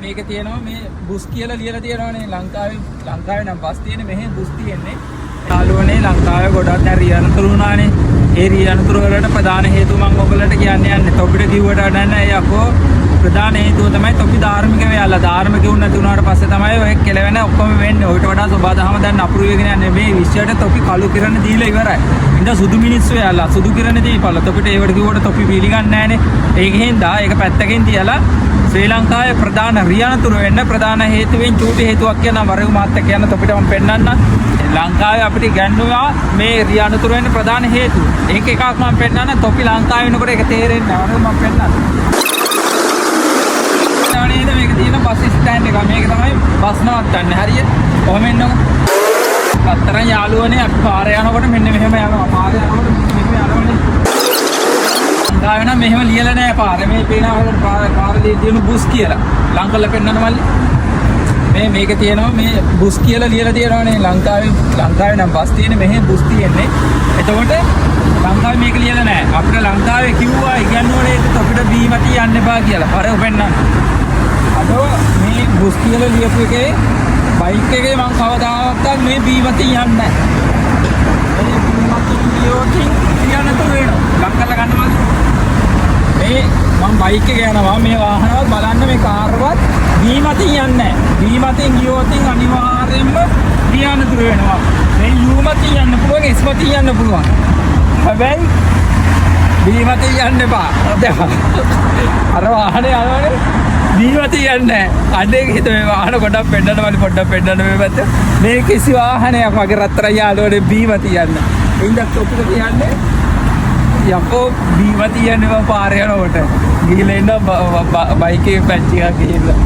මේක තියෙනවා මේ බුස් කියලා ලියලා තියෙනවනේ. ලංකාවේ ලංකාවේ නම් බස් තියෙන්නේ, මෙහෙ බුස් තියෙන්නේ. යාළුවනේ, ලංකාවේ ගොඩක් දැන් රිය අනතුරු වුණානේ. ඒ රිය අනතුරු වලට ප්‍රධාන හේතුව මම ඔයගොල්ලන්ට කියන්න යන්නේ. තොපිට කිව්වට වැඩක් නැහැ. ඒ යකෝ, ප්‍රධාන හේතුව තමයි තොපි ධාර්මික වෙයාලා. ධාර්මික වුණ නැති වුණාට පස්සේ තමයි ඔය කෙලවෙන ඔක්කොම වෙන්නේ. ඔයිට වඩා සෝබාදහම දැන් නපුරු වෙගෙන යන්නේ. මේ විශ්වයට තොපි කළු කිරණ දීලා ඉවරයි. ඉතින් සුදු මිනිස්සු යාලා සුදු කිරණ දීපල්ලා. තොපිට ඒවට කිව්වට තොපි පිළිගන්නේ නැහනේ. ඒක හින්දා ඒක පැත්තකින් තියලා ශ්‍රී ලංකාවේ ප්‍රධාන රිය අනතුරු වෙන්න ප්‍රධාන හේතුවෙන් චූටි හේතුවක් කියන වරෙව් මාත් එක්ක යන තොපිට මම පෙන්නන්න. ලංකාවේ අපිට ඉගැන්නුවා මේ රිය අනතුරු වෙන්න ප්‍රධාන හේතුව. ඒක එකක් මම පෙන්නන්න. තොපි ලංකාවේ වෙනකොට ඒක තේරෙන්නේ නැහැ. වරෙව් මම පෙන්නන්න. නේද, මේක තියෙන බස් ස්ටෑන්ඩ් එක. මේක තමයි බස් නවත්තන්නේ. හරිය? කොහොම එන්නකො. අතරන් යාළුවනේ, අපි පාර යනකොට මෙන්න මෙහෙම යනවා. පාර යනකොට මෙන්න මෙහෙම යනවනේ. ලංකාවේ නම් මෙහෙම ලියලා නෑ පාර. මේ පේනවා පාර පාර තියෙන බුස් කියලා. ලං කරලා පෙන්නන්න මල්ලි. මේ මේක තියෙනවා මේ බුස් කියලා ලියලා තියෙනවනේ. ලංකාවේ ලංකාවේ නම් බස් තියෙන්නේ, මෙහෙ බුස් තියෙන්නේ. එතකොට ලංකාවේ මේක ලියලා නෑ. අපිට ලංකාවේ කිව්වා ඉගැන්නුවනේ ඒක අපිට බී මතින් යන්න එපා කියලා. පාර පෙන්නන්න. අද මේ බුස් කියලා ලියපු එකේ බයික් එකේ මං කවදාවත් මේ බී මතින් යන්නේ නෑ. මේ බී මතින් ගියොත් රිය අනතුරු වෙනවා. ලං කරලා ගන්න මල්ලි. මේ මං බයික් එක යනවා, මේ වාහනවත් බලන්න, මේ කාර්වත් බී මතින් යන්නේ නැහැ. බී මතින් ගියොත් අනිවාර්යයෙන්ම රිය අනතුරු වෙනවා. මේ you මතින් යන්න පුළුවන්, එස් මතින් යන්න පුළුවන්. හැබැයි බී මතින් යන්න එපා. දැන් අර වාහනේ යනවනේ, බී මතින් යන්නේ නැහැ. අනේ හිත මේ වාහන ගොඩක් පෙන්නන්න මල්ලි, පොඩ්ඩක් පෙන්නන්න මේ පැත්ත. මේ කිසි වාහනයක් වගේ රත්තරන් යාළුවනේ බී මතින් යන්න. ඉතින් ඔපිට කියන්නේ යකෝ බී මතින් යන්න එපා පාර යනකොට. ගිහිල්ලා එන්න බයික් එකේ පැංචි එකක් ගිහිල්ලා.